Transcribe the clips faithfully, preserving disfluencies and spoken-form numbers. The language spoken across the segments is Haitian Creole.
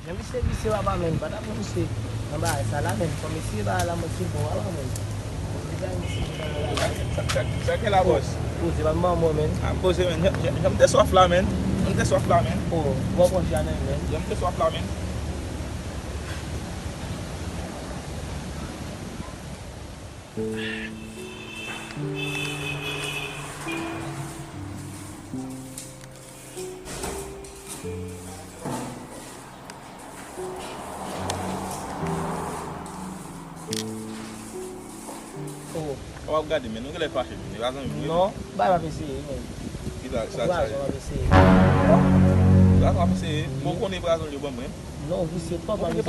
Men misye visye papa, men pa t ap misye nan bagay sa la, men fò misye bagay la, mwen se bon papa, men. Sa, sa, sa k fè la, bòs? Poze pa m ban mwen, men. A, m poze, men. Jan, jan, jan m te swaf la, men. Jan m te swaf la, men. O, bon, bon, jan, men. Jan m te swaf la, men. Oh. W ap gade, men nou genlè fache, men pa zanmi m wi. Non, bagay pa fè serye, men. Ki sa, sa, sa? Bagay pa fè serye. Bagay pa fè serye. Bon, konnen bagay yo ban mwen. Non, visye twòp, pa visye.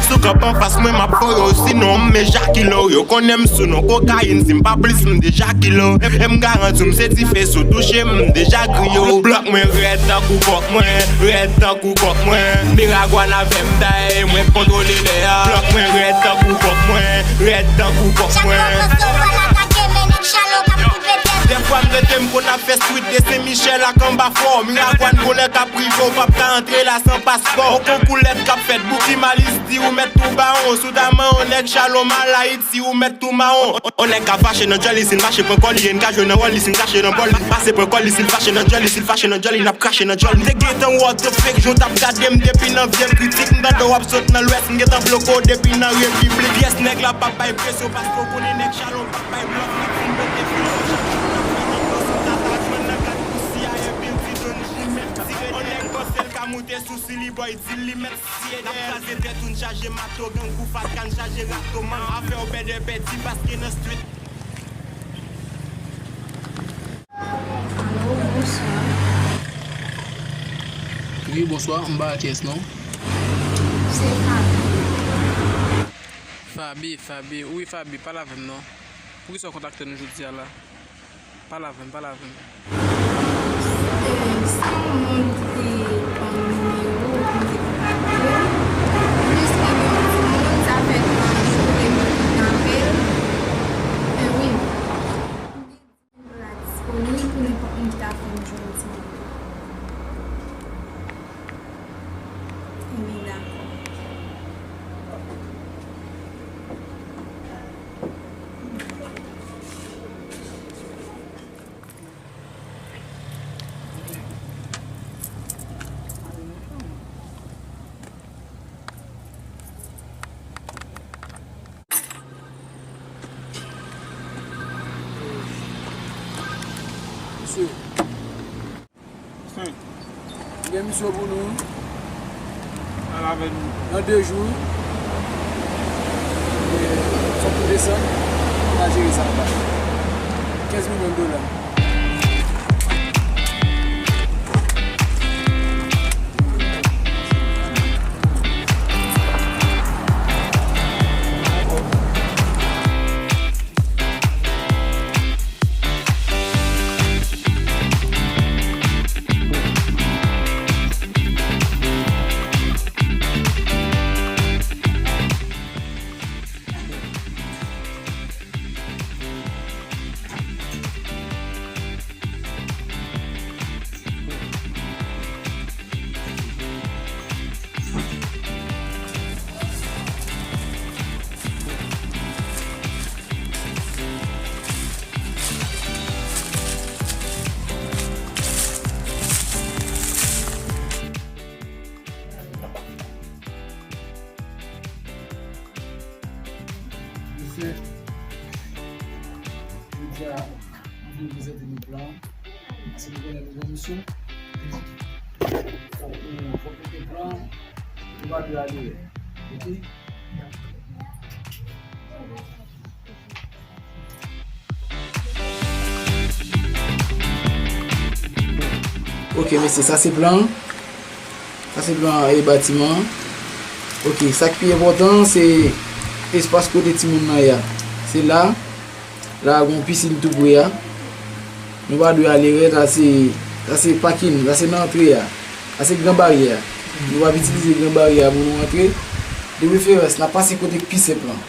Si w kanpe anfas mwen, m ap voye w, sinon m ejakile w. Yo konnen m sou non kokayin, si m pa plis, m deja kile w. E m garanti w, m se dife, si w touche m, m deja griye w. Blòk mwen rèd tankou kòk mwen, rèd tankou kòk mwen. Miragwàn avè m, dayè mwen k kontwole lè a. Blòk mwen rèd tankou kòk mwen, rèd tankou kòk mwen. Dèfwa m rete m konn ap fè street de Sen Michèl ak anba fò. Miragwàn gon lè k ap rive w p ap ka antre la san paspò. Yon konkou lèt k ap fèt, Bouki Malis di ou mèt tou bawon. Si w ta mawon nèg Chalon Malayit, si ou mèt tou mawon. On nèg ka fache nan djòl li, si l mache pran kò li, e n ka jwe nan wòl li, si n kache nan bòl li. Pase pran kò li, si l fache nan djòl li, si l fache nan djòl li, n ap krache nan djòl li. M te gentan wè w t ap fake, jan w t ap gade m depi nan vye kritik. M tande w ap sot nan lwès, m gentan bloke w depi nan repiblik. Pyès nèg la p ap bay presyon, paske w konnen nèg Chalon p ap bay blòf. N ap fin pete fil, chak jou n ap fè nan dlo sou tata, jwenn nan gad pou C I A, epi l di Don Jimèt. Tire on nèg panse l ka moute sou Silly Boy, di l li mèt siye dèyè. N ap kraze tèt ou, n chaje mato, gang kou fatka, n chaje rato, man. Afè w bèdè pèdi, paske nan street. Alo, bonswa. Wi, bonswa. M pa wè kiyès non. Se Fabi. Fabi, Fabi. Wi, Fabi, pale avè m non. Poukisa w kontakte nou jodi a la? Pale avè m, pale avè m. Eh, se yon moun ki te ban m nimewo w pou m te kontakte w. Plis li gen yon timoun, sa fè twa jou ke m kidnape l. Eh wi. M gen dis dola disponib pou nenpòt moun ki ta fè m jwenn timoun. Ebyen, dakò. Mesye. Hmm. M gen misyon pou nou. Al avè nou. Nan de jou, fòk nou desann, nou al jere sa anba. Kenz milyon dola. Mesye, jodi a, nou vin prezante nou plan. Paske nou konnen nou gen misyon. Fòk nou, fòk nou gen plan. Nou pa dwe ale. Oke? Ok, mesye, sa se plan. Sa se plan, e, batiman an. Ok, sa k pi enpòtan, se espas kote timoun nan ye a. Se la, la gen yon pisin tou pre a. Nou pa dwe ale rèd, sa se, sa se pakin, sa se nan antre a. Sa se gran baryè a. Nou p ap itilize gran baryè a pou nou antre. De preferans, n ap pase kote k pi senp lan.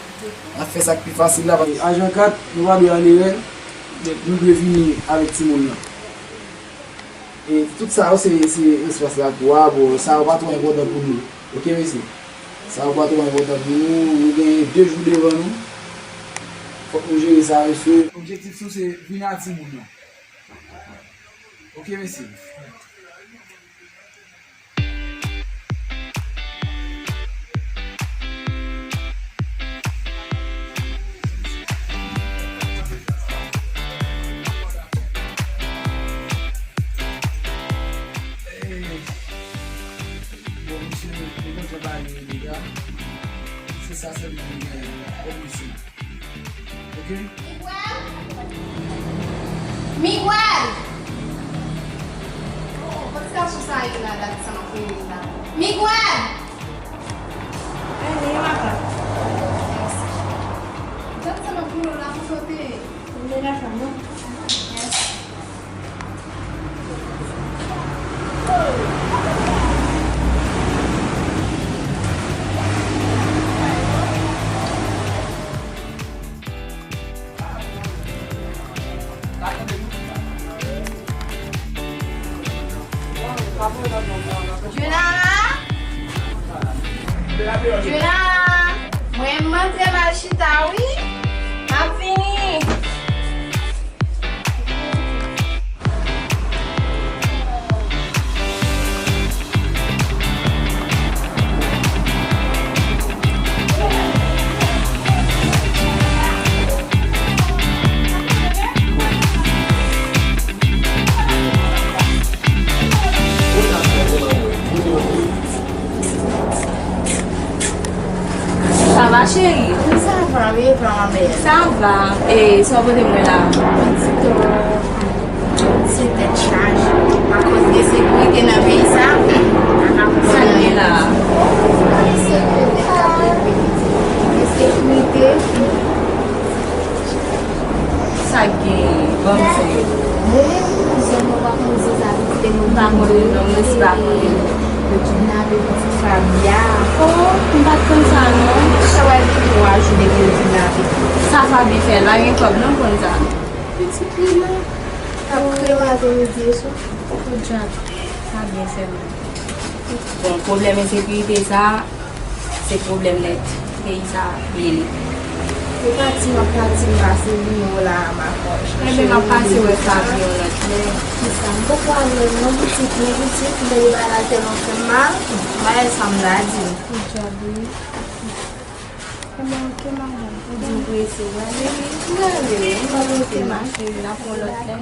N ap fè sa k pi fasil la. Ajan kat, nou pa dwe ale rèd. Nou dwe vini avèk timoun nan. E tout sa yo se, se espas la pou a, bon, sa yo pa twò enpòtan pou nou. Ok, mesye? Sa yo pa twò enpòtan pou nou. Nou gen de jou devan nou. Fòk nou jere sa, mesye. Objektif nou se vin a timoun nan. Ok, mesye? Bon, misye, nou kontan pale deja. Se sa sèlman nou genyen kòm misyon. Ok? Miguel! Miguel! Oh, kote gason sa ye la, dat sa m ap rele la? Miguel! Mèsi. Dat sa m ap rele w la pou kote? Mwen la fanm nan. Juna! Juna! Mwen m antre m al chita wi. M ap vini. Sa va, cheri? Sa va, wi, e pa manmèl? Sa va. E, sa w pote mwen la? Pitit, se tèt chaje. Akoz de sekirite nan peyi sa, a ka konprann. Sa n gen la? Ensekirite. Sa k gen? Ban m sa. Mwen menm, zòn mwen pa konn di sa, pitit e moun pa konn non, mwen si pa konnen. Yo kidnape pitit Fabia. Oh, m pa t konn sa non. Sa wè gen twa jou depi yo kidnape. Sa Fabie fè la, gen kòb non konn sa. Pitit li la, ap kreye maten midi e swa. Podyab, Fabie fè mal. Bon, pwoblèm ensekirite sa, se pwoblèm nèt. Peyi sa, rele. Yo pati, m ap pati, m pase nimewo la a m a fè w chèche. Enben, m ap pase wè Fabie yon lòt lè. Kisa? M poko al wè l non, pitit, men pitit, lè yo bay la tèlman fè m mal, bagay sa m ta di l. Podyab, wi. Enben, oke, madanm. Ou di w prese, w ale, wi. M prale, wi. M prale, oke, ma cheri, n ap wè w lòt lè.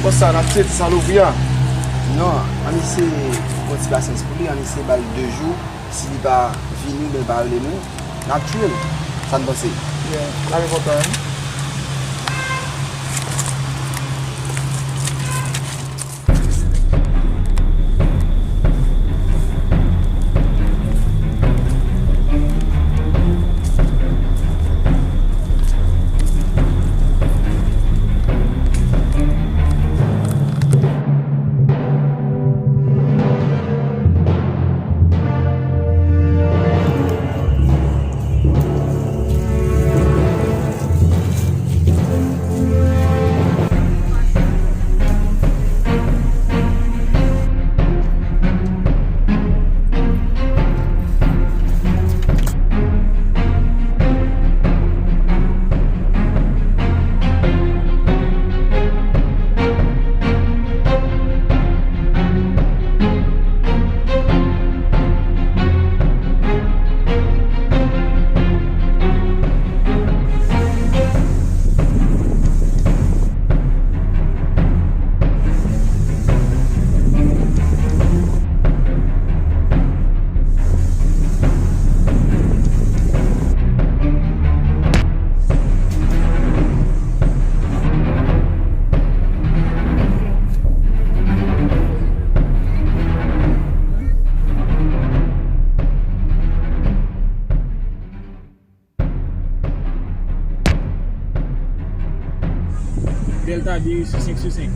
Konsa, n ap tire ti salopri a. Non, ann eseye pran ti pasyans pou li, ann eseye ba l de jou. Si li pa vini oubyen li pa rele nou, n ap tire l. Sa n panse? Yeah, l ap enpòtan, wi. Delta biri sou senk sou senk.